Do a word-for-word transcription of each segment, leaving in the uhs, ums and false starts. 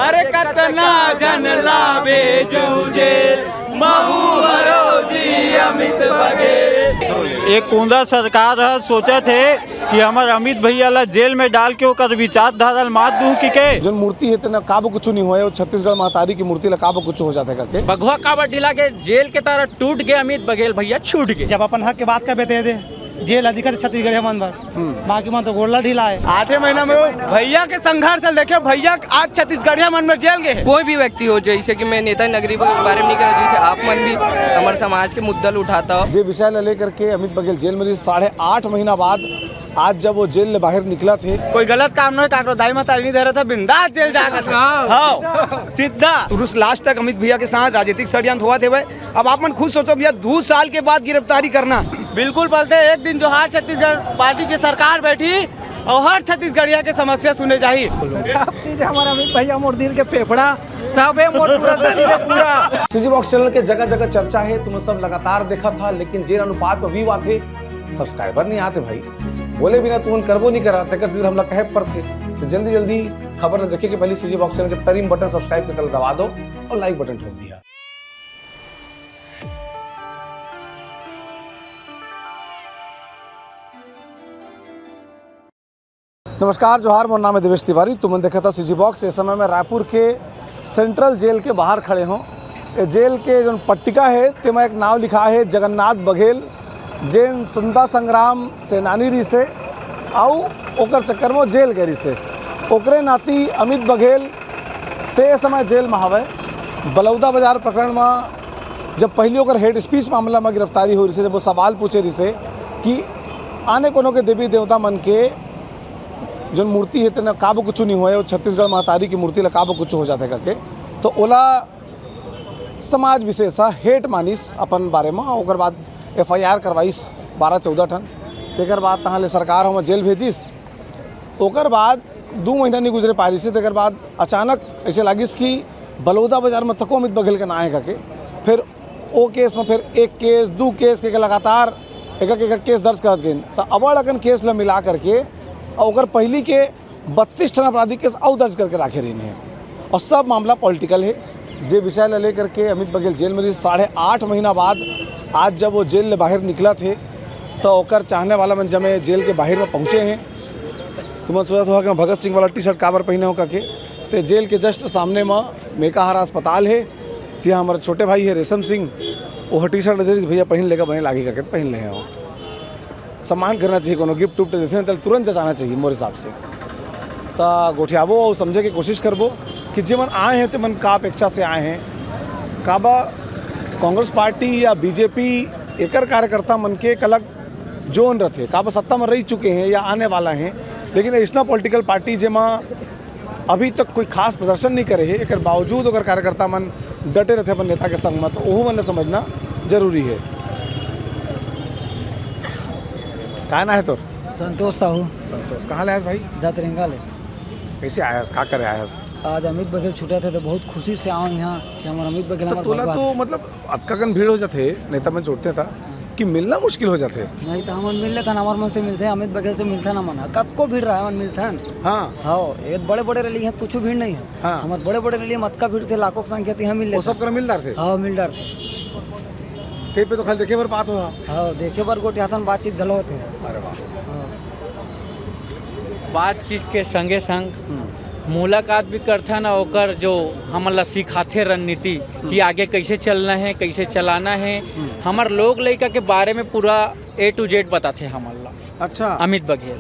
अरे कतना जन ला भेजू जेल, महू हरो जी अमित बघेल। एक कुंदा सरकार ह सोचत हे कि हमर अमित भैया ला जेल में डाल के ओकर विचारधारा ल मात दूं कि के। जोन मूर्ति हे तेन काबो कुछु नहीं होय, वो छत्तीसगढ़ महतारी की मूर्ति ला काबो कुछु हो जाथे करके। बघवा काबर ढिला के जेल के तारा टूट के अमित बघेल भैया छूट के। जब अपन हक के बात करबे ते दे जेल अधिकत छत्तीसगढ़िया मन बर, बाकी मन तो गोड़ ला ढिला हे। आठे महीना में भैया के संघर्ष ल देखियो, भैया आज छत्तीसगढ़िया मन में जेल गए हे। कोई भी व्यक्ति हो, जैसे कि मैं नेता नगरी के बारे में नहीं कह रहा, जैसे आप मन भी हमारे समाज के मुद्दा ल उठाता हो। जे विषय ला लेकर के अमित बघेल जेल में रही साढ़े आठ महीना बाद आज जब वो जेल ले बाहर निकलत हे। कोई गलत काम नहीं, काकरो दाई महतारी नहीं धरत हे, बिंदास जेल जाकत हे। हाँ। हाँ, सीधा। शुरू से लास्ट तक अमित भैया के साथ राजनीतिक षड्यंत्र होवत हे। अब आप मन खुद सोचो भैया, दू साल के बाद गिरफ्तारी करना। बिल्कुल बोलते हैं, एक दिन जोहार छत्तीसगढ़ पार्टी की सरकार बैठी और हर छत्तीसगढ़िया के समस्या सुने जाही। सब चीज हमारा अमित भैया मोर दिल के फेफड़ा, सब है मोर पूरा शरीर है पूरा। सीजी बॉक्स चैनल के जगह जगह चर्चा हे, तुम सब लगातार देखत हा, लेकिन जेन अनुपात में view आथे, सब्सक्राइबर नहीं आते भाई। बोले बिना तुमन करबो नहीं करा, तेकर सीधे हमला कहे पड़थे। तो जल्दी जल्दी खबर ल देखे के पहले सीजी बॉक्स चैनल के तरी म बटन सब्सक्राइब के तले दबा दो और लाइक बटन ठोक दिया। नमस्कार, जोहार, मोर नाम है देवेश तिवारी। तुमन देखत हा सीजी बॉक्स। इस समय मैं रायपुर के सेंट्रल जेल के बाहर खड़े हों। ये जेल के जोन पट्टिका हे, तेमा एक नाव लिखा हे जगन्नाथ बघेल, जेन स्वतंत्रता संग्राम सेनानी रिहिसे, अउ ओकर चक्कर में जेल गए रिहिसे। ओकरे नाती अमित बघेल ते ए समय जेल में हवय। बलौदा बाजार प्रकरण में जब पहली ओकर हेट स्पीच मामला में गिरफ्तारी होई रिहिसे, जब वो सवाल पूछे रिहिसे कि आने कोनो के देवी देवता मन के जोन मूर्ति हे, तेन काबो कुछु नहीं होय, वो छत्तीसगढ़ महतारी की मूर्ति ला काबो कुछु हो जाथे करके, तो ओला समाज विशेष ह हेट मानिस अपन बारे म, ओकर बाद एफआईआर करवाइस बारह चौदह ठन। तेकर बाद तहाँ ले सरकार ह ओमा जेल भेजिस। ओकर बाद दू महीना नहीं गुजरे पारिस हे, तेकर बाद अचानक ऐसे लागिस कि बलौदा बाजार में तको अमित बघेल के नाम हे करके। फिर ओ केस में फिर एक केस, दू केस के लगातार एक एक, एक एक केस दर्ज करत गइन। त अबड़ अकन केस ल मिला करके अउ ओकर पहली के बत्तीस ठन आपराधिक केस अउ दर्ज करके राखे रहिन हे। अउ सब मामला पॉलिटिकल हे। जे विषय ल लेकर के अमित बघेल जेल में रहिस, साढ़े आठ महीना बाद आज जब वो जेल ले बाहर निकलत हे, त ओकर चाहने वाला मन जमे जेल के बाहर में पहुँचे हे। तुमन सोचत होहा कि मैं भगत सिंह वाला टी शर्ट काबर पहिने हों करके, ते जेल के जस्ट सामने म मेकाहारा अस्पताल हे, तिहा हमर छोटे भाई हे रेशम सिंह, ओह टी शर्ट दे दिस, "भैया पहिन लेगा, बने लागही," करके पहिन ले हे। सम्मान करना चाहिए, कोनो गिफ्ट उफ्ट देथे न, तेला तुरंत जचाना चाहिए मोर हिसाब से। त गोठियाबो अउ समझे के कोशिश करबो कि जेमन आए हे, तेमन का अपेक्षा से आए हे, काबर कांग्रेस पार्टी या बीजेपी, एकर कार्यकर्ता मन के एक अलग जोन रथे, काबर सत्ता में रह चुके हे या आने वाला हे, लेकिन अइसना पॉलिटिकल पार्टी जेमा अभी तक कोई खास प्रदर्शन नहीं करे हे, एकर बावजूद ओकर कार्यकर्ता मन डटे रथे अपन नेता के संग म, तो ओहू मन ल समझना जरूरी हे। का नाम हे तोर? संतोष साहू। संतोष, कहाँ ले आयस भाई? दतरेंगा ले। कैसे आयस, का करे आयस? आज अमित बघेल छूटत हे, तो बहुत खुशी से आए हों इहाँ कि हमर अमित बघेल तो हमर तोला भगवान। तो मतलब अतका कन भीड़ हो जाथे, नेता मन जुटथे त कि मिलना मुश्किल हो जाथे। नहीं त हमन मिल लेथन, हमर मन से मिलथे, अमित बघेल से मिलथन हमन, कतको भीड़ रहे हमन मिलथन। हाँ। हाँ, ये बड़े-बड़े रैली हे त कुछु भीड़ नहीं हे। हाँ। हमर बड़े-बड़े रैली म अतका भीड़ थे, लाखों के संख्या तिहाँ मिल वो लेथन। सब करा मिल डारथे? हाँ, मिल डारथे। कहीं पे तो खाली देखे बर पात हो। हाँ, देखे बर गोठियाथन, बातचीत घलो होथे। अरे वाह। हाँ। बातचीत के संगे संग मुलाकात भी करथन, अउ ओकर जो हमन ला सिखाथे रणनीति कि आगे कैसे चलना हे, कैसे चलाना हे, हमर लोग लइका के बारे में पूरा A to Z बताथे हमन ला। अच्छा। अमित बघेल।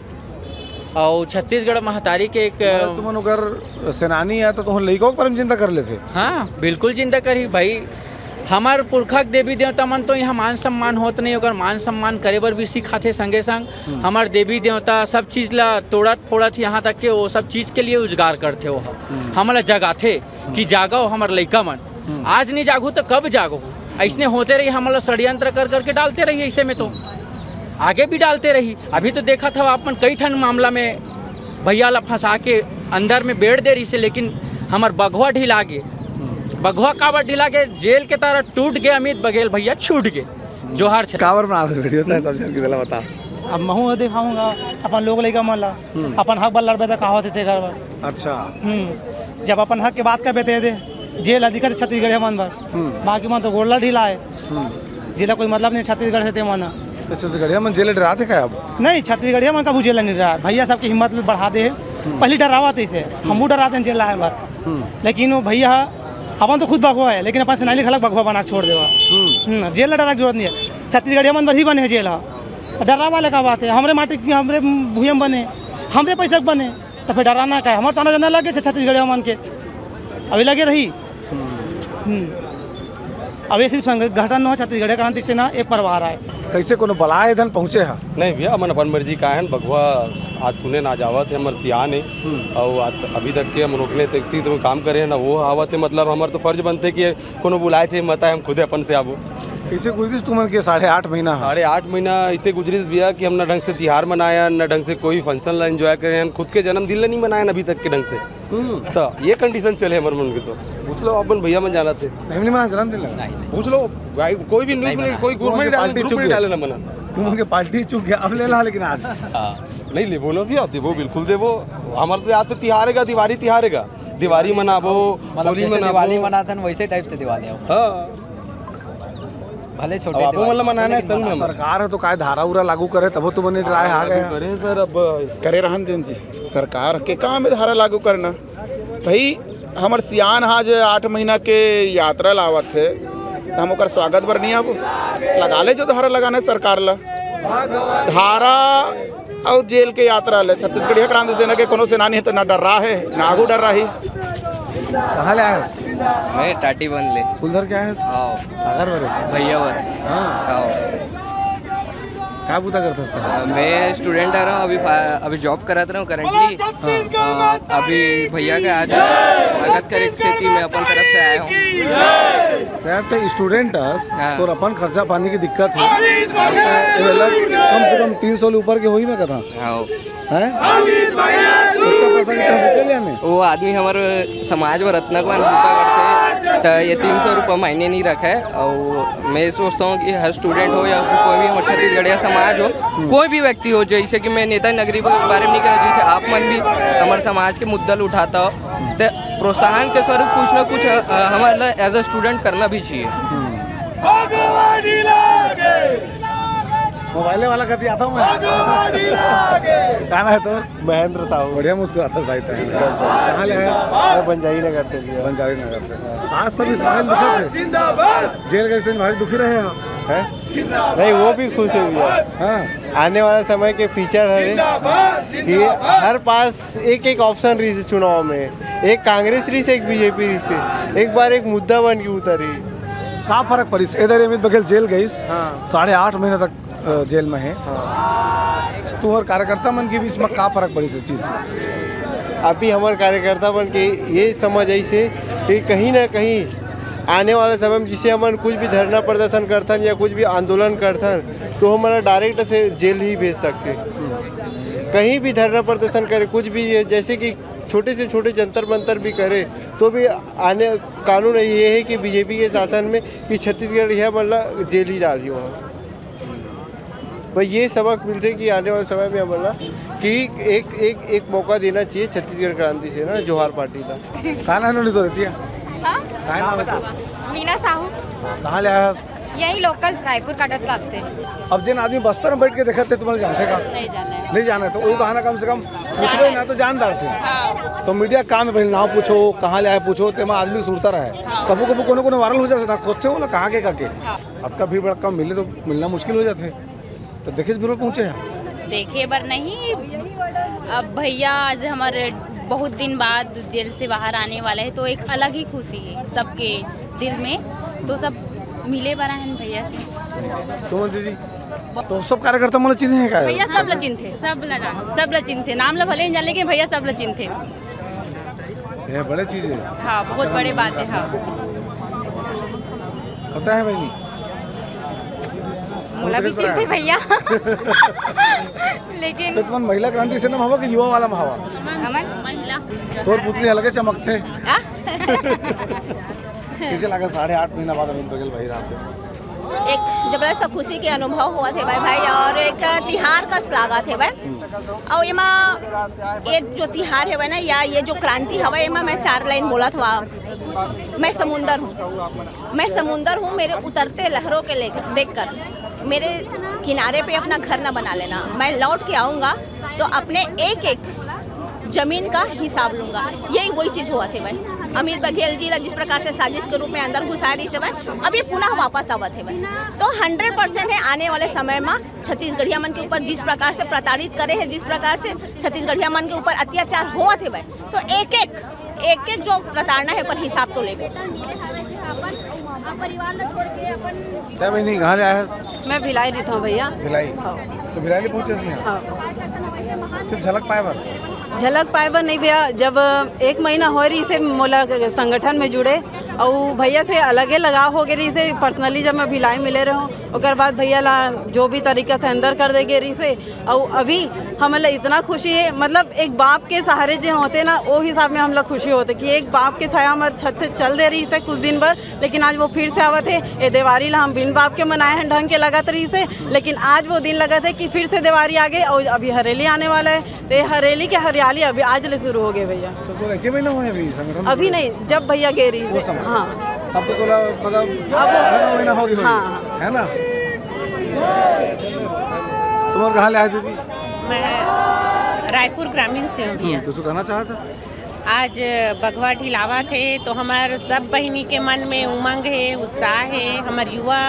अउ छत्तीसगढ़ महतारी के एक मतलब तुमन ओकर सेनानी हे, तो तुमन लइका के बारे में चिंता कर लेथे? हाँ, बिल्कुल चिंता करही भाई। हमर पुरखा के देवी देवता मन तो इहाँ मान सम्मान होत नहीं, ओकर मान सम्मान करे बर भी सिखाथे। संगे संग हमर देवी देवता सब चीज ला तोड़त फोड़त, यहाँ तक के वो सब चीज के लिए उजगार करथे। वो हमन ला जगाथे कि जागो हमर लइका मन, आज नहीं जागहू तो कब जागहू? अइसने होते रही, हमन ला षड्यंत्र कर करके डालते रही ऐसे में तो। आगे भी डालते रही। अभी तो देखत हव आप मन, कई ठन मामला में भैया ला फंसा के अंदर में बेड़ दे रहिसे, लेकिन हमर बघवा ढिला गे। बघवा काबर ढिला गे? जेल के तारा टूट गे, अमित बघेल भैया छूट गे। जोहार छ- काबर बनात हे वीडियो, तैं सब झन के तेला बता। अब महू ह दिखाऊंगा अपन लोग लइका मन ला, अपन हक बर लड़बे त का होथे तेकर बर। अच्छा। हम्म। जब अपन हक के बात करबे ते दे, जेल अधिकत छत्तीसगढ़िया मन बर। हम्म। बाकी मन तो गोड़ ला ढिलाए। हम्म। जेला कोई मतलब नहीं छत्तीसगढ़ से ते मन। तो छत्तीसगढ़िया मन जेल डराथे का अब? नहीं, छत्तीसगढ़िया मन कभू जेल नहीं डरा। भैया सबकी हिम्मत बढ़ा दे। हम्म। पहली डरावत इसे, हमू डराते हैं जेल आए बर। हम्म। लेकिन वो भैया अपन तो खुद भगवा है, लेकिन अपन सेनानी घलक भगवा बना के छोड़ देवा। हम्म। हम्म, जेल ला डरा के जरूरत नहीं है। छत्तीसगढ़िया मन बर ही बने है जेल हा। डरावा वाले का बात है? हमरे माटी की, हमरे भुइयां बने, हमरे पैसा के बने, तो फिर डराना का है? हमारे ताना जाना लगे छे छत्तीसगढ़िया मन के, अभी लगे रही। हम्म। अब ये सिर्फ संगठन न हो, छत्तीसगढ़िया क्रांति सेना एक परिवार आए। कैसे कोनो बलाए धन पहुँचे हा? नहीं भैया, हमन अपन मर्जी का है, बघवा आज सुने ना जावत है, हमर सियान है। हम्म। और आज, अभी तक के हम रोकने तक तो काम करे हैं ना, वो आवत है, मतलब हमर तो फर्ज बनते कि कोनो बुलाए छे मत आए, हम खुदे अपन से आबो। कैसे गुजरिस तुमन के साढ़े आठ महीना? साढ़े आठ महीना ऐसे गुजरिस भैया कि हम ना ढंग से तिहार मनाया, ना ढंग से कोई फंक्शन ला एंजॉय करे हैं, खुद के जन्मदिन ला नहीं मनाया अभी तक के ढंग से। हम्म। तो ये कंडीशन चले हमर मन के तो। पूछ लो अपन भैया मन जाना थे। सही में नहीं मना जन्मदिन लगा? नहीं, नहीं। पूछ लो भाई, कोई भी न्यूज़ नहीं में, मना। कोई तुमन के ग्रुप में पार्टी चुप गया। डाले ना मना। तुमन के पार्टी चुप गया, अब ले ला लेकिन आज। हाँ। नहीं लेबो ना भैया, देबो, बिल्कुल देबो। हमारे तो याद तो तिहार है का, दिवाली तिहार है का। दिवाली मनाबो, मतलब होली जैसे मनाबो। दिवाली मनाथन वैसे टाइप से दिवाली हो। हाँ। भले छोटे अब आपो दिवाली मतलब हो, मनाना है लेकिन संग में मनाओ। सरकार है तो काय धारा उरा लागू करे तबो तो बने डराए हा लागू गया। करे सर, अब करे रहन देन जी। सरकार के काम है धारा लागू करना। भाई हमर सियान हा जे आठ महीना के यात्रा लावत है, तो हम ओकर स्वागत बर नहीं आबो। लगा ले जो धारा लगाना है सरकार ला। धारा अउ जेल के यात्रा ले छत्तीसगढ़िया क्रांति सेना के कोनो सेनानी हे त ना डर्रा हे, ना आगू डर्राही। कहाँ ले आए हस? मैं टाटी बंद ले। फूलधर के आए हस? हाँ। काकर बरे? भैया बर। हाँ। हाँ। का बुता करथस त? मैं स्टूडेंट आ रहा हूँ, अभी फा-, अभी जॉब करत रहा हूँ करेंटली। हाँ। अभी भैया के आज स्वागत करे के सेती मैं अपन तरफ से आया हूँ। यार, तो स्टूडेंट हस, हाँ। तोर अपन खर्चा पानी की दिक्कत हे। मतलब, कम से कम तीन सौ ले ऊपर के होही मैं कथा। हाँ। हैं? इतना पैसा कितना रुपया ले आने? वो आदमी हमारे समाज में रत्नकवान बूता करते, तो ये तीन सौ रुपया मायने नहीं रखे। और मैं सोचता हूँ कि हर स्टूडेंट हो या फिर कोई भी हमारे छत्तीसगढ़िया समाज हो, हम्म। कोई भी व्यक्ति हो, जैसे कि मैं नेता नगरी के बारे में नहीं कह रहा, जैसे आप मन भी हमारे समाज के मुद्दा उठाता हो, तो प्रोत्साहन के स्वरूप कुछ ना कुछ, अ, हमारे लिए as a student करना भी चाहिए। हम्म। मोबाइल वाला कति आता हूँ मैं। का नाम है तोर? महेंद्र साहू। बढ़िया मुस्कुराता भाई तैं। कहाँ ले आया? मैं बंजारी नगर से भैया। बंजारी नगर से। आज सब स्माइल दिखत हे। जेल गए थे, भारी दुखी रहे हो। हैं? नहीं, वो भी खुश है भैया। हाँ। आने वाला समय के फ्यूचर है कि हर पास एक एक ऑप्शन रही चुनाव में, एक कांग्रेस रही, एक बीजेपी रही, एक बार एक मुद्दा बन के उतरी। का फर्क पड़िस? इधर अमित बघेल जेल गइस, हाँ। साढ़े आठ महीना तक, अ, जेल में है। हाँ। तुम्हर कार्यकर्ता मन के बीच में का फर्क पड़िस इस चीज से? अभी हमर कार्यकर्ता मन के ये समझ आइस हे कि कहीं ना कहीं आने वाला समय में जैसे हमन कुछ भी धरना प्रदर्शन करथन या कुछ भी आंदोलन करथन, तो हमन ला डायरेक्ट से जेल ही भेज सकथे। कहीं भी धरना प्रदर्शन करे, कुछ भी, ये जैसे कि छोटे से छोटे जंतर मंतर भी करे, तो भी आने, कानून ये है कि बीजेपी के शासन में कि छत्तीसगढ़िया मन ला जेल ही डालही वहाँ। पर ये सबक मिलथे कि आने वाले समय में हमन ला कि एक, एक, एक मौका देना चाहिए छत्तीसगढ़ क्रांति सेना जोहार पार्टी ला। का नाम नोनी तो रहती है? हाँ? का नाम है तो? मीना साहू। कहाँ ले आया है? यही लोकल रायपुर काटा क्लब से। अब जिन आदमी बस्तर में बैठ के देखत थे, तुम्हारे जानते का? नहीं जाना है। नहीं जाना है, तो वही बहाना कम से कम पूछबे ना तो जानदार थे। हाँ। तो मीडिया काम है, पहले नाम पूछो, कहाँ ले आए पूछो, तेमा आदमी सुरता रहे। हाँ। कभू कभू कोनो कोनो वायरल हो जाता था, खोजते हो ना कहाँ के, का के। हाँ। अतका भीड़ भड़क्का मिले तो मिलना मुश्किल हो जाथे। तो देखे बर पहुँचे हैं? देखे बर नहीं, अब भैया आज हमारे बहुत दिन बाद जेल से बाहर आने वाले हैं, तो एक अलग ही खुशी है सबके दिल में। तो सब मिले बर आए हैं भैया से। तुम दीदी, तो सब कार्यकर्ता मन ला चिन्हे हे का? भैया सब ला चिन्हथे, सब ला जान, सब ला चिन्हथे, नाम ला भले नहीं जान, लेकिन भैया सब ला चिन्हथे। ये बड़े चीज है। हाँ, बहुत बड़े बात है, हाँ। पता है बहिनी? मोला भी चिन्हथे भैया। लेकिन तो तुमन महिला क्रांति सेना में हवा कि युवा वाला में हवा? हमन महिला। तोर पुतली अलगे चमकथे। आ? कैसे लागल साढ़े आठ महीना बाद अमित बघेल भाई रहत हे? एक जबरदस्त खुशी के अनुभव होवत हे भाई, भाई, और एक तिहार कस लागत हे भाई। और एमा एक जो तिहार हे भाई ना, या ये जो क्रांति हवय, एमा मैं चार लाइन बोलत हूँ। मैं समुंदर हूँ, मैं समुंदर हूँ, मेरे उतरते लहरों के लेकर, देखकर मेरे किनारे पे अपना घर न बना लेना। मैं लौट के आऊँगा तो अपने एक एक जमीन का हिसाब लूंगा। यही वही चीज होवत हे भाई। अमित बघेल जी ला जिस प्रकार से साजिश के रूप में अंदर घुसा रहिस हे भाई, अभी पुनः वापस आवत हे भाई। तो हंड्रेड परसेंट है, आने वाले समय में छत्तीसगढ़िया मन के ऊपर जिस प्रकार से प्रताड़ित करे हे, जिस प्रकार से छत्तीसगढ़िया मन के ऊपर अत्याचार होवत हे भाई, तो एक एक एक एक जो प्रताड़ना है ओकर हिसाब तो लेबे। क्या बहनी, कहाँ ले आए हैं? मैं भिलाई रहिथंव भैया। भिलाई। तो भिलाई ले पहुँचे सी हैं। हाँ। सिर्फ झलक पाए बर। झलक पाए बर नहीं भैया, जब एक महीना हो रहिस हे मोला संगठन में जुड़े, अउ भैया से अलगे लगाव हो गए रहिस हे। पर्सनली जब मैं भिलाई मिले रहूँ, ओकर बाद भैया ला जो भी तरीका से अंदर कर दे गए रहिस हे। अउ अभी हमन ला इतना खुशी हे, मतलब एक बाप के सहारे जे होते ना, वो हिसाब में हम ला खुशी होते कि एक बाप के छाया हमर छत से चल दे रहिस हे कुछ दिन बर, लेकिन आज वो फिर से आवत हे। ये देवारी ला हम बिन बाप के मनाए हन, ढंग के लगत रहिस हे, लेकिन आज वो दिन लगत हे कि फिर से देवारी आ गए। और अभी हरेली आने वाला है, तो ये हरेली के हरियाली अभी आज ले शुरू हो गए भैया। तो तोला एक महीना हुआ है अभी संगठन में? अभी नहीं, जब भैया गए रहिस वो हे। समय। हाँ। अब तो तोला मतलब आधा महीना हो गई होगी, हाँ। है ना? तुम और कहाँ ले आए दीदी? मैं रायपुर ग्रामीण से हूँ भैया। कुछ कहना चाहता? आज बघवा ढिलावत हे तो हमर सब बहिनी के मन में उमंग हे, उत्साह हे। हमर युवा,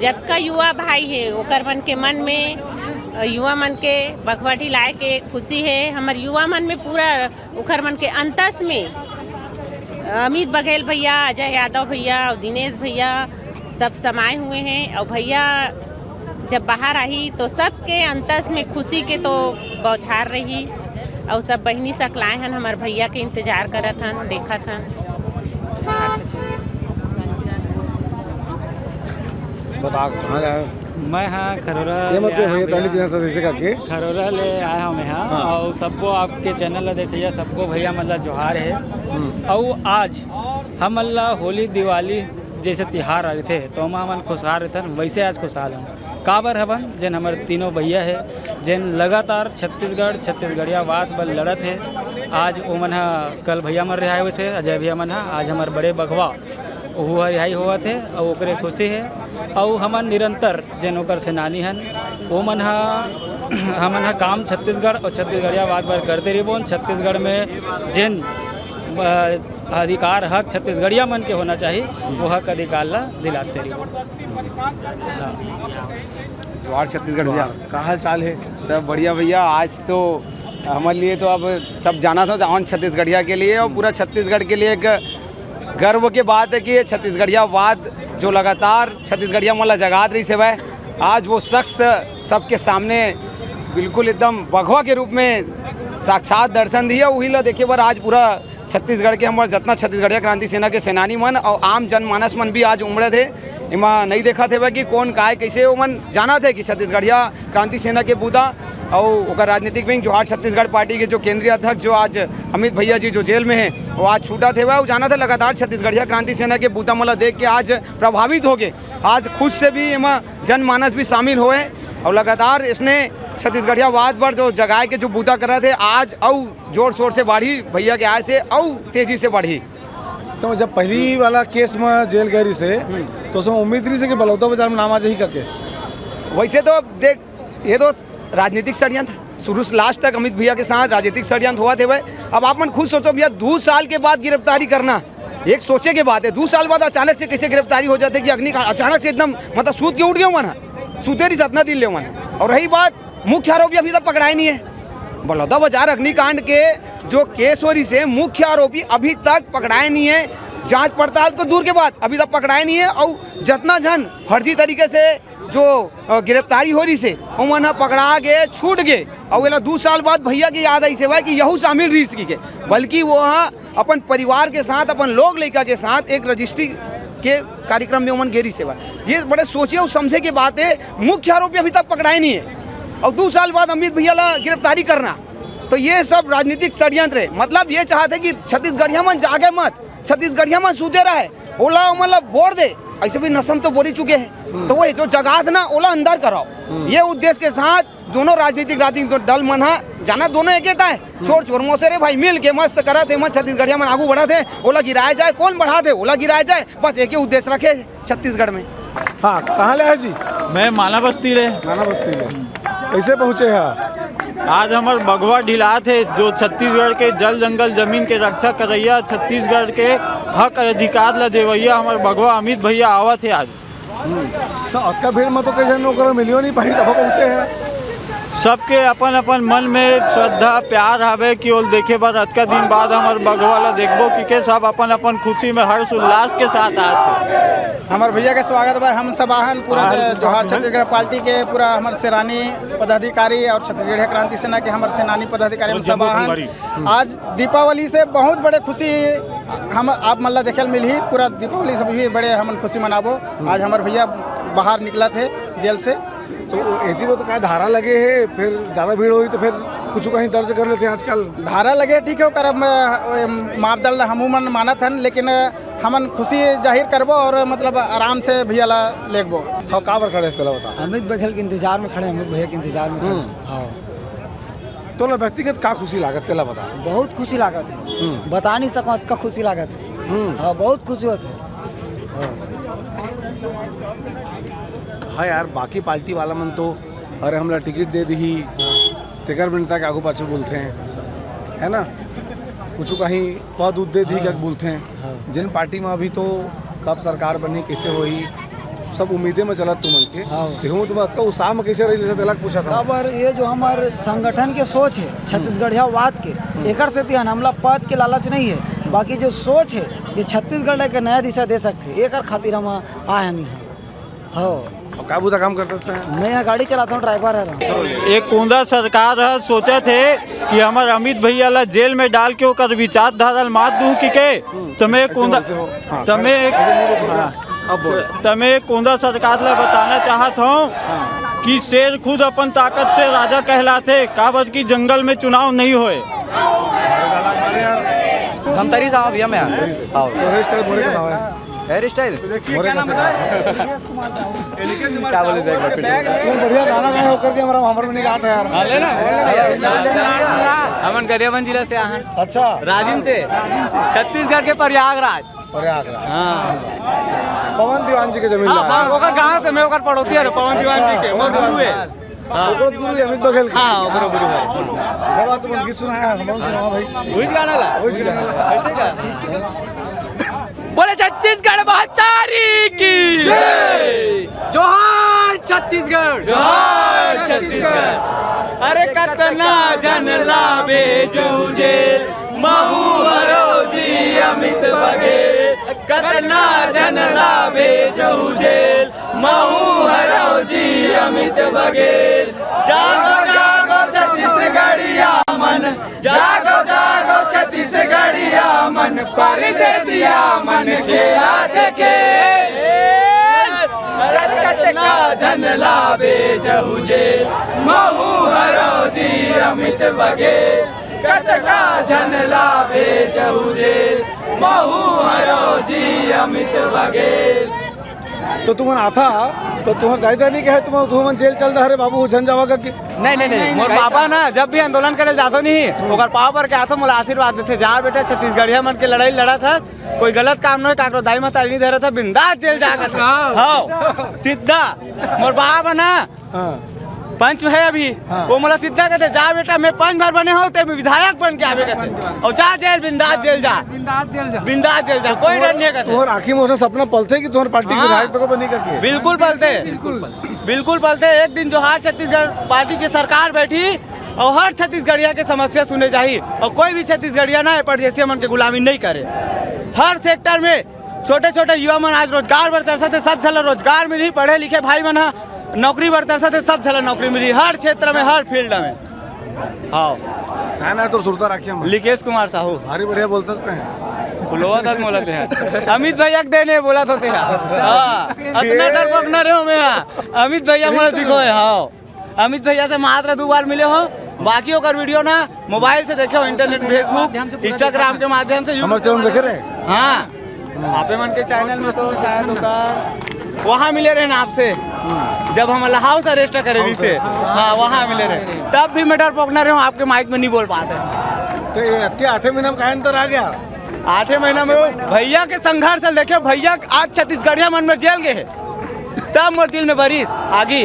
जतका युवा भाई हे, ओकर मन के मन में, अ, युवा मन के बघवा ढिलाए के खुशी हे। हमर युवा मन में पूरा ओकर मन के अंतस में अमित बघेल भैया, अजय यादव भैया और दिनेश भैया सब समाए हुए हैं। और भैया जब बाहर आही तो सबके अंतस में खुशी के तो बौछार रही। और सब बहिनी सकलाए हन, हमर भैया के इंतजार करत हन, देखत हन। बता कहाँ ले आए? मैं हाँ खरोरा ये मत ले कहो आया भैया, हूँ ताली भैया। चिन्हा से जैसे करके। खरोरा ले आया हूँ मैं हाँ। हाँ। और सबको आपके चैनल ला देखिए, सबको भैया मतलब जोहार है। और आज हमन ला होली दिवाली जैसे तिहार रहिथे तो ओमा हमन खुशहाल रहथन, वैसे आज खुशहाल हन। काबर हवन, जेन हमर तीनों भैया है, जेन लगातार छत्तीसगढ़ छत्तीसगढ़िया बात बर लड़त है। आज ओमन ह कल भैया मन रिहाय वैसे अजय भैया मन ह, आज हमर बड़े बघवा ओहू ह रिहाई होवत हे अउ ओकरे खुशी हे। अउ हमन निरंतर जेन ओकर सेनानी हन, ओमन ह हमन ह काम छत्तीसगढ़ अउ छत्तीसगढ़िया बात बर करते रहिबोन। छत्तीसगढ़ में जेन अ, अधिकार हक छत्तीसगढ़िया मन के होना चाहिए, वो हक अधिकार ला दिलाते रहिबोन। जोहार छत्तीसगढ़ भैया, का हाल चाल है? सब बढ़िया भैया। आज तो हमारे लिए तो अब सब जाना था, जवान छत्तीसगढ़िया के लिए और पूरा छत्तीसगढ़ के लिए एक गर्व के बात है कि ये छत्तीसगढ़ियावाद जो लगातार छत्तीसगढ़िया मन ला जगात रहिस हे, आज वो शख्स सबके सामने बिल्कुल एकदम बघवा के रूप में साक्षात दर्शन दिए। वही ला देखे बर आज पूरा छत्तीसगढ़ के हमर जतना छत्तीसगढ़िया क्रांति सेना के सेनानी मन और आम जनमानस मन भी आज उमड़े थे। एमा नहीं देखा थे कि कौन काय कैसे, वो मन जाना थे कि छत्तीसगढ़िया क्रांति सेना के बूता और ओकर राजनीतिक विंग जोहार छत्तीसगढ़ पार्टी के जो केंद्रीय अध्यक्ष जो आज अमित भैया जी जो जेल में हैं, वो आज छूटा थे। वो जाना थे लगातार छत्तीसगढ़िया क्रांति सेना के बूता मन ला देख के आज प्रभावित हो गए। आज खुद से भी एमा जनमानस भी शामिल होए और लगातार इसने छत्तीसगढ़ियावाद पर जो जगाए के जो बूता कर रहे थे, आज अउ जोर शोर से बढ़ी, भैया के आए से अउ तेजी से बढ़ी। तो जब पहली वाला केस में जेल गए रहिस हे, तो उसमें उम्मीद रहिस हे कि बलौदा बाजार में नाम आ जाही करके। वैसे तो देख, ये तो राजनीतिक षड्यंत्र शुरू से लास्ट तक अमित भैया के साथ राजनीतिक षड्यंत्र होवत हे। अब आप मन खुद सोचो भैया, दो साल के बाद गिरफ्तारी करना एक सोचे के बात है। दो साल बाद अचानक से कैसे गिरफ्तारी हो जाते कि अग्नि का अचानक से एकदम मतलब सूत के उठ गए मन, सूते रहिस अतना दिन ले मन। और रही बात मुख्य आरोपी अभी तक पकड़ाए नहीं है। बलौदा बाजार अग्निकांड के जो केस हो रहिस हे, मुख्य आरोपी अभी तक पकड़ाए नहीं है। जांच पड़ताल तो दूर के बात, अभी तक पकड़ाए नहीं है। और जतना झन फर्जी तरीके से जो अ, गिरफ्तारी हो रहिस हे, ओमन ह पकड़ा गे, छूट गे। और एला दो साल बाद भैया के याद आइस हे कि यहू शामिल रहिस कि के, बल्कि वो ह अपन परिवार के साथ, अपन लोग लइका के साथ एक रजिस्ट्री के कार्यक्रम में ओमन गे रहिस हे। ये बड़े सोचे और समझे के बात है। मुख्य आरोपी अभी तक पकड़ाए नहीं है और दो साल बाद अमित भैया ला गिरफ्तारी करना, तो ये सब राजनीतिक षड्यंत्र है। मतलब ये चाहते कि छत्तीसगढ़िया मन जागे मत, छत्तीसगढ़िया मन सूते रहे, ओला ओमन ला बोर दे। ऐसे भी नशा में तो बोरी चुके हैं, तो वही जो जगात ना, ओला अंदर कराओ। ये उद्देश्य के साथ दोनों राजनीतिक, राजनीतिक दल मन हा जाना, दोनों एके ताय। छोड़ छोड़ मोसे रे भाई, मिल के मस्त करत हे, मत छत्तीसगढ़िया मन आगू बढ़त हे, ओला गिराए जाए, कौन बढ़ात हे, ओला गिराए जाए, बस एके उद्देश्य रखे छत्तीसगढ़ में। हाँ, कहाँ ले आए जी? मैं माना बस्ती ले। माना बस्ती ले। कैसे पहुँचे हैं? आज हमर बघवा ढिलात हे, जो छत्तीसगढ़ के जल जंगल जमीन के रक्षा करैया, छत्तीसगढ़ के हक अधिकार ला देवैया हमर बघवा अमित भैया आवत हे आज। तो अतका भीड़ में तो कई झन ओकरा मिलियो नहीं पाही, तब पहुँचे हैं। सबके अपन अपन मन में श्रद्धा प्यार हवे कि ओल देखे बर अतका दिन बाद हमर बघवा ला देखबो, कि के सब अपन अपन खुशी में हर्ष उल्लास के साथ आत हे। हमर भैया के स्वागत बर हम सब आहन पूरा हाँ, जो जोहार छत्तीसगढ़ पार्टी के पूरा हमर सेनानी पदाधिकारी और छत्तीसगढ़िया क्रांति सेना के हमर सेनानी पदाधिकारी हम सब आहन। आज दीपावली से बहुत बड़े खुशी हम आप मन ला देखे ल मिलही। पूरा दीपावली से भी बड़े हमन खुशी मनाबो। आज हमर भैया बाहर निकलत हे जेल से। तो एती में तो का धारा लगे हे, फिर ज्यादा भीड़ होही तो फिर कुछ कहीं दर्ज कर लेते हैं आजकल। धारा लगे ठीक है, ओकर हम, मापदंड ला हमू मन मानत हन, लेकिन हमन खुशी जाहिर करबो और मतलब आराम से भैया ला लेगबो। हाँ, काबर खड़े हस तेला बता। अमित बघेल के इंतजार में खड़े, अमित भैया के इंतजार में खड़े। हाँ। तोला व्यक्तिगत का खुशी लागत, तेला बता। बहुत खुशी लागत हे। बता नहीं सकूँ, अतका खुशी लागत हे। हाँ, बहुत खुशी होत हे। हाँ यार, बाकी पार्टी वाला मन तो, "अरे, हमला टिकट दे दिही," तेकर बिनता के आगू पाछू बोलथे, है ना? कुछ कहीं पद उद दे दिही हाँ। का बोलथे। हाँ। जिन पार्टी में अभी तो कब सरकार बनी, कैसे होही, सब उम्मीदे में चलत तुमन के। हाँ। तेहू तुम अतका उत्साह में कैसे रही, तेला पूछा था। काबर ये जो हमर संगठन के सोच हे, छत्तीसगढ़ियावाद के, एकर सेती हन, हमला पद के लालच नहीं हे, बाकी जो सोच हे, ये छत्तीसगढ़ के नया दिशा दे सकथे, एकर खातिर हम आए हन इहाँ। हाँ। अब का बुता काम करता हस? मैं यहाँ गाड़ी चलाता हूँ, ड्राइवर है। एक कोंदा सरकार ह सोचत हे कि हमर अमित भैया ला जेल में डाल के ओकर विचारधारा ल मात दूं कि के? त मैं वैसे, कोंदा, वैसे हो। हाँ, त मैं एक, वैसे मुंह को पकड़। हाँ। अब बोल। त मैं कोंदा सरकार ला बताना चाहत हूँ हाँ। कि शेर खुद अपन ताकत से राजा कहलाथे, काबर कि जंगल में चुनाव नहीं होए। अरे यार। धमतरी से आवा भैया मैं। धमतरी से। हाँ। तो हेयर स्टाइल मोरे कस आवा है। Hair style? देखिए, मोरे क्या नाम कस बताया? आवा। क्या बोले थे एक बार फिर से? तुम बढ़िया गाना गाए हो करके हमारा, हमारे में नहीं गाता यार। हाँ, ले ना। हमन गरियाबंद जिला से आहन। अच्छा। राजिम से। छत्तीसगढ़ के प्रयागराज। प्रयागराज। हाँ। पवन दीवान जी के जमीन हाँ, ला। हाँ, ओकर गांव से, मैं ओकर पड़ोसी हूँ, पवन दीवान जी के, अच्छा, वो गुरु है। हाँ। ओकरो गुरु है अमित बघेल के। हाँ, ओकरो गुरु है। बाबा, तुम गीत सुनाया, हम सुनाओ भाई। वही गाना ला? वही गाना ला। कैसे का? बोले छत्तीसगढ़ महतारी की जय। जोहार छत्तीसगढ़। जोहार छत्तीसगढ़। अरे कतना झन ला भेजहू जेल, महू हरव जी अमित बघेल। कतना झन ला भेजहू जेल, महू हरव जी अमित बघेल। जागो जागो छत्तीसगढ़िया मन, जागो जागो छत्तीसगढ़िया मन, परदेसिया मन खेलत हे खेल। अरे कतना झन ला भेजहू जेल, महू हरव जी अमित बघेल। कतका झन ला भेजहू जेल, महू हरव जी अमित बघेल। तो तुमन आथा, तो तुमन दाई दाई नहीं कहे, तुमन, तुमन जेल चल दे, अरे बाबू, झन जावा करके? नहीं, नहीं, नहीं। मोर पापा ना, जब भी आंदोलन करे जाथो नहीं, ओकर पाँव पर के आथो, मोला आशीर्वाद देथे, "जा बेटा, छत्तीसगढ़िया मन के लड़ाई लड़त हस, कोई गलत काम नहीं, काकरो दाई महतारी नहीं धरत हे, बिंदास जेल जा," कथे। हाँ। हाँ, सीधा। मोर बाप है ना, हाँ। पंच है अभी, हाँ। वो मोला सीधा कथे, "जा बेटा, मैं पंच बार बने हूँ, ते विधायक बन के आबे," कथे, "और जा जेल, बिंदास जेल जा।" बिंदास जेल जा। बिंदास जेल जा, कोई डर नहीं है, कथे। तोहर आँखी में ओसा सपना पलथे कि तोहर पार्टी के हाँ। विधायक तो को बनी करके? बिल्कुल पलथे। बिल्कुल। बिल्कुल पलथे। एक दिन जोहार छत्तीसगढ़ पार्टी की सरकार बैठी और हर छत्तीसगढ़िया के समस्या सुने जाही और कोई भी छत्तीसगढ़िया ना ए परदेसिया मन के गुलामी नहीं करे। हर सेक्टर में छोटे-छोटे युवा मन आज रोजगार बर तरसत हे, सब झन ला रोजगार मिलही, पढ़े लिखे भाई मन ह नौकरी बर तरसत हे, सब झन ला नौकरी मिलही, हर क्षेत्र में, हर फील्ड में। हाँ। का नाम हे तोर सुरता राखिया में? लिकेश कुमार साहू। भारी बढ़िया बोलत हस ते। बुलवा दस बोलत हे। अमित भैया के देने बोलत होते हैं। अच्छा। हाँ। अतना ये डरपोक न रहो मैं, हाँ। अमित भैया मोला सिखोए, हाँ। अमित भैया से मात्र दो बार मिले हो, बाकी ओकर वीडियो ना मोबाइल से देखे हो, इंटरनेट, Facebook, Instagram के माध्यम से, हमर YouTube चैनल देखे रहे? हाँ। आपे मन के चैनल में तो शायद ओकर वहाँ मिले रहे ना आपसे, जब हम ला हाउस अरेस्ट करे रहिस हे। हाँ, वहाँ मिले रहे। तब भी मैं डरपोकना रहे हूँ, आपके माइक में नहीं बोल पाते। तो ये अतके आठे महीना में काहे अंतर आ गया? आठे महीना में वो भैया के संघर्ष ल देखियो, भैया आज छत्तीसगढ़िया मन में जेल गए हे, तब मोर दिल में बरिस आगी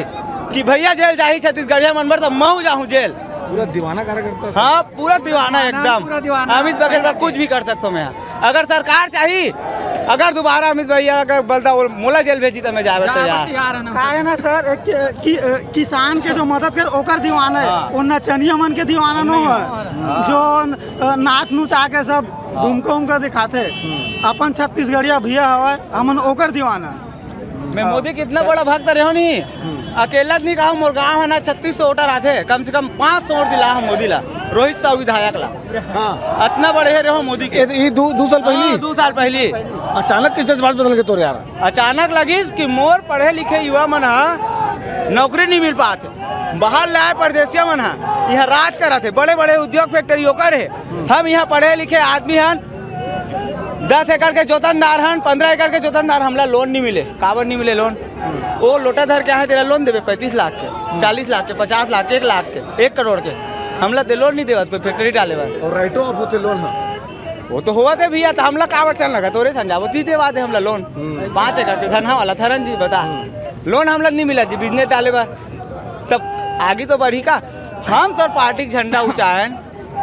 कि भैया जेल जाही छत्तीसगढ़िया मन बर, तो महू जाहूँ जेल। पूरा दीवाना कार्यकर्ता। हाँ, पूरा दीवाना एकदम। पूरा दीवाना। अमित बघेल बर कुछ भी कर सकथो मैं। अगर सरकार चाही, अगर दोबारा अमित भैया अगर बलता बोल, मोला जेल भेजी, तो मैं जावे तैयार। तैयार है ना। का है ना सर, एक कि, कि, किसान के जो मदद कर, ओकर दीवाना है। हाँ। वो नचनिया मन के दीवाना नो है। हाँ। जो, अ, नाच नुचा के सब हाँ। घूमका उमका दिखाते। हम्म। अपन छत्तीसगढ़िया भैया हवा, हमन ओकर दीवाना। मैं हाँ। मोदी के इतना बड़ा भक्त रहे हो नहीं, हम्म। अकेला नहीं कहा, मोर गाँव है ना, छत्तीस सौ वोटर आथे, कम से कम पाँच सौ वोट दिला हम मोदी ला, रोहित साहू विधायक ला। हाँ। इतना बड़े रहे हो मोदी के। ये, ये दो, दो साल पहली? हाँ, दो साल पहली। अचानक किस जज्बात बदल के तोर यार? अचानक लगिस कि मोर पढ़े लिखे युवा मन हा नौकरी नहीं मिल पात हे, बाहर ले आए परदेसिया मन हा यहाँ राज करत हे, बड़े बड़े उद्योग फैक्ट्री ओकर हे। हम यहाँ पढ़े लिखे आदमी हन, दस एकड़ के जोतनदार हन, पंद्रह एकड़ के जोतनदार, हमला लोन नहीं मिले। काबर नहीं मिले लोन? वो लोटा धर के आहे, तेला लोन देवे पैंतीस लाख के, चालीस लाख के, पचास लाख के, एक लाख के, एक करोड़ के। हमला ते लोन नहीं देवत कोई फैक्ट्री डाले बर। और राइटो ऑफ होते लोन ह? वो तो होवत हे भैया, तो हमला काबर चल लगा? तोरे संजावती देवा दे हमला लोन। हम्म। पाँच एकड़ के धनहा वाला थरन जी, बता। हम्म। लोन हमला नहीं मिला जी बिजनेस डाले बर। तब आगे तो बढ़ी का? हम तोर पार्टी के झंडा ऊंचाएन,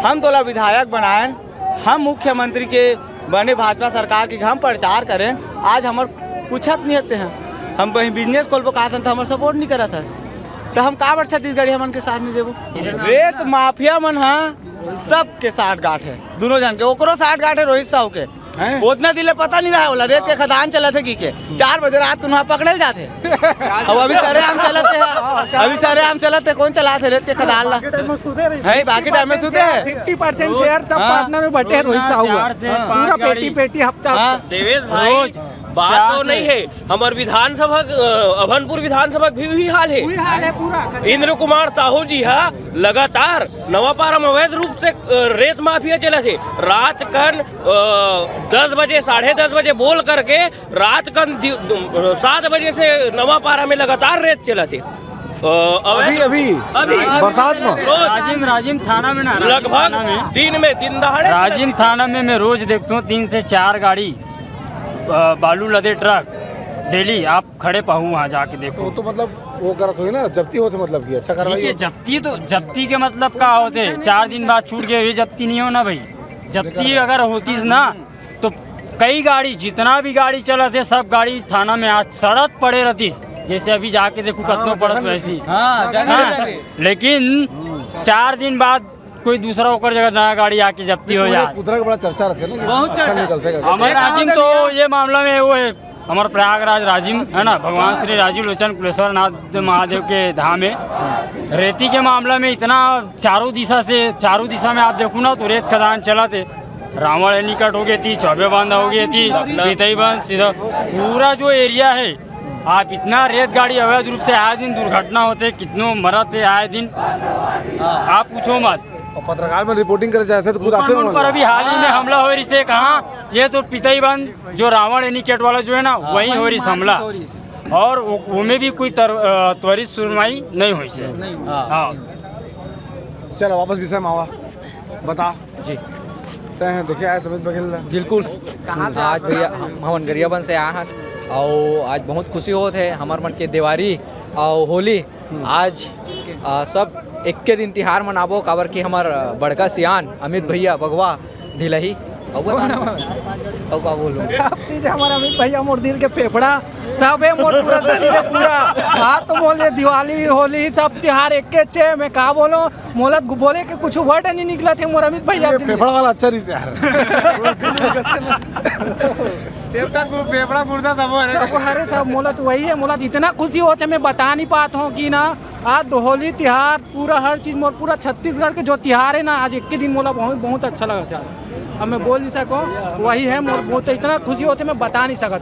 हम तोला विधायक बनाएन, हम मुख्यमंत्री के बने भाजपा सरकार के हम प्रचार करें, आज हमर पूछत नहीं हते हैं। हम कहीं बिजनेस खोलबो कहा तो हमर सपोर्ट नहीं करत है, तो हम काबर छत्तीसगढ़ी हमन के साथ नहीं देबो? रेत माफिया मन हा सबके साठ गांठ है, दोनों जन के, ओकरो साठ गांठ है, रोहित साहू के। हैं? उतना दिले पता नहीं रहा होला, रेत के खदान चलत हे की के, चार बजे रात को वहाँ पकड़े जाते। अब अभी सरेआम चलत हे, अभी सरेआम चलत हे, कौन चलात हे रेत के खदान ला? बाकी टाइम में सुते रही। है, बाकी टाइम में सुते हैं। फिफ्टी परसेंट शेयर सब हाँ। पार्टनर में बटे रोहित साहू चार से हाँ। पाँच पूरा गाड़ी। पेटी पेटी हफ्ता हाँ। हफ्ता। देवेश भाई, रोज बात चार तो से नहीं है, हमर विधानसभा, अ, अभनपुर विधानसभा भी वही हाल है। वही हाल है पूरा। इंद्र कुमार साहू जी हा लगातार नवापारा में अवैध रूप से, अ, रेत माफिया चलत हे। रात कन, अ, दस बजे, साढ़े दस बजे बोल करके रात कन दि-, दु-, सात बजे से नवापारा में लगातार रेत चलत हे। अ, अवैध अभी, अभी? अभी। बरसात में? रोज। राजिम, राजिम थाना में ना, राजिम लगभग थाना में। दिन में, दिन दहाड़े राजिम थाना में मैं रोज देखता हूँ तीन से चार गाड़ी, अ, बालू लदे ट्रक डेली आप खड़े पाहू वहाँ जाके देखो। तो, तो मतलब वो करत होई ना, जब्ती होत हे मतलब कि अच्छा कार्रवाई ठीक है, होत हे। जब्ती तो, जब्ती के मतलब का होत हे? चार दिन बाद छूट गए, ये जब्ती नहीं हो ना भाई। जब्ती अगर होतीस ना तो कई गाड़ी, जितना भी गाड़ी चलत हे, सब गाड़ी थाना में आज सड़त पड़े रहतीस। जैसे अभी जाके देखो हाँ, कतनो जगह पड़त नहीं वैसी। हाँ, जगह हाँ, नहीं लगे। लेकिन चार दिन बाद कोई दूसरा ओकर जगह नया गाड़ी आके जब्ती हो जाए। कुदरा के बड़ा चर्चा रहते ना कि बहुत अच्छा चर्चा। निकलते हैं। हमारे एक राजिम तो ये मामला में वो है, हमारे प्रयागराज राजिम है ना, भगवान श्री राजीव लोचन कुलेश्वर नाथ महादेव के धाम है। रेती के मामला में इतना चारों दिशा से, चारों दिशा में आप देखो ना तो रेत खदान चलत हे। रावण एनीकट हो गई थी, चौबे बांधा हो गई थी, पितई बांध सीधा पूरा जो एरिया है, आप इतना रेत गाड़ी अवैध रूप से आए दिन दुर्घटना होते, कितनों मरत है आए दिन, आप पूछो मत। और पत्रकार मन रिपोर्टिंग करे जाए थे तो खुद आते मन पर होंगे। अभी हाल ही में हमला हो रही से कहा, ये तो पितई बांध जो रावण एनीकट वाला जो है ना, वहीं हो रही हमला। और वो, वो में भी कोई तर-, अ, त्वरित सुनवाई नहीं हुई से। हाँ। हाँ। चलो वापस विषय में आवा, बता। जी। तय हैं, देखे आए समित बघेल ला। बिल्कुल। कहाँ से आज आप भैया, बता रहे हम, हैं? हमन गरियाबंद से आए हैं और आज बहुत खुशी होत है हमर मन के दिवाली और होली। हम्म। आज, आ, सब एक्के दिन तिहार मनाबो, काबर कि हमर बड़का सियान अमित भैया बघवा ढिलही। अब बता। अब का बोलूं? सब चीज हमर अमित भैया मोर दिल के फेफड़ा, सब है मोर पूरा शरीर है पूरा। हाँ तो बोले दिवाली, होली, सब तिहार एक्के चे, मैं का बोलूं? मोला गु-, बोले के कुछ वर्ड नहीं निकला थे मोर अमित भैया ये के लिए। फेफड़ा वाला अच्छा रही यार। फेफड़ा गु-, फेफड़ा गुर्दा सब है। सब हरे सब मोला तो वही है, मोला तो इतना खुशी होते मैं बता नहीं पाता हूँ कि ना, आज तो होली तिहार पूरा हर चीज मोर पूरा छत्तीसगढ़ के जो तिहार है ना, आज एक के दिन मोला बहुत, बहुत अच्छा लगा था। अब मैं बोल नहीं सको, वही है मोर, मोर तो इतना खुशी होते मैं बता नहीं सकता।